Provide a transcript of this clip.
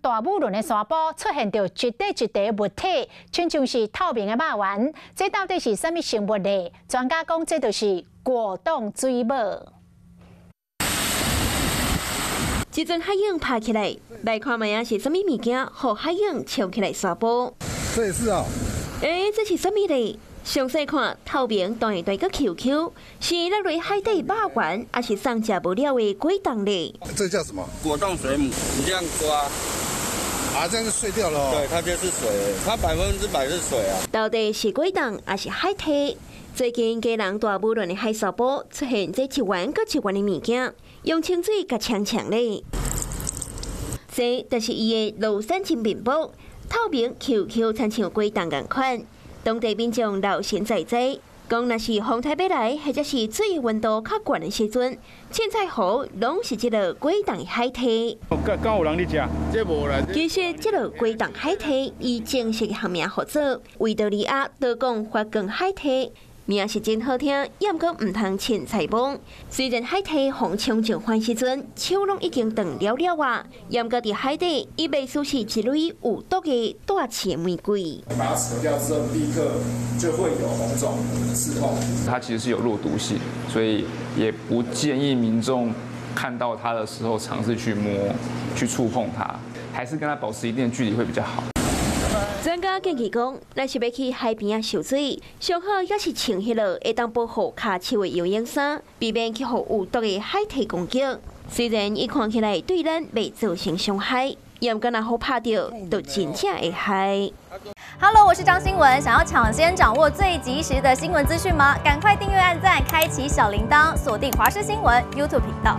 大武崙的山坡出現著一塊一塊物體，親像是透明的肉丸，這到底是啥物生物呢？專家講，這就是果凍水母。一陣海湧拍起來，來看覓仔是啥物物件，予海湧衝起來山坡。這也是啊。欸，這是啥物咧？詳細看，透明大大閣 Q Q，是落佇海底肉丸，抑是送食無了的果凍咧？這叫什麼？果凍水母，你這樣抓，啊，這樣就碎掉了。對，它就是水，它100%是水啊。到底是果凍抑是海蛻？最近基隆大武崙的海沙坡出現這一丸閣一丸的物件，用清水共沖沖咧。這就是伊的廬山真面目，透明 Q Q，親像果凍仝款。當地民眾老神在在，講若是風颱欲來，或者是水溫度較懸的時陣，凊彩湖攏是這个果凍的海蛻。敢有人咧食？這無啦。其實這个果凍海蛻，伊正式學名號做維多利亞島港發光海蛻。名是真好聽，毋過毋通凊彩摸。雖然海蛻予沖上岸時陣，手攏已經斷了了啊，毋過佇海底，伊袂輸是一類有毒的帶刺玫瑰。把它扯掉之後，立刻就會有紅腫、刺痛。它其實是有弱毒性，所以也不建議民眾看到它的時候嘗試去摸、去觸碰它，還是跟它保持一定的距離會比較好。專家建議講，若是欲去海邊仔泅水，上好猶是穿彼个會當保護跤手的游泳衫，避免去予有毒的海蛻攻擊。雖然伊看起來對咱袂造成傷害，毋過若予拍著，就真正會害。 Hello，我是張新文，想要搶先掌握最及時的新聞資訊嗎？趕快訂閱、按讚、開啟小鈴鐺，鎖定華視新聞 YouTube 頻道。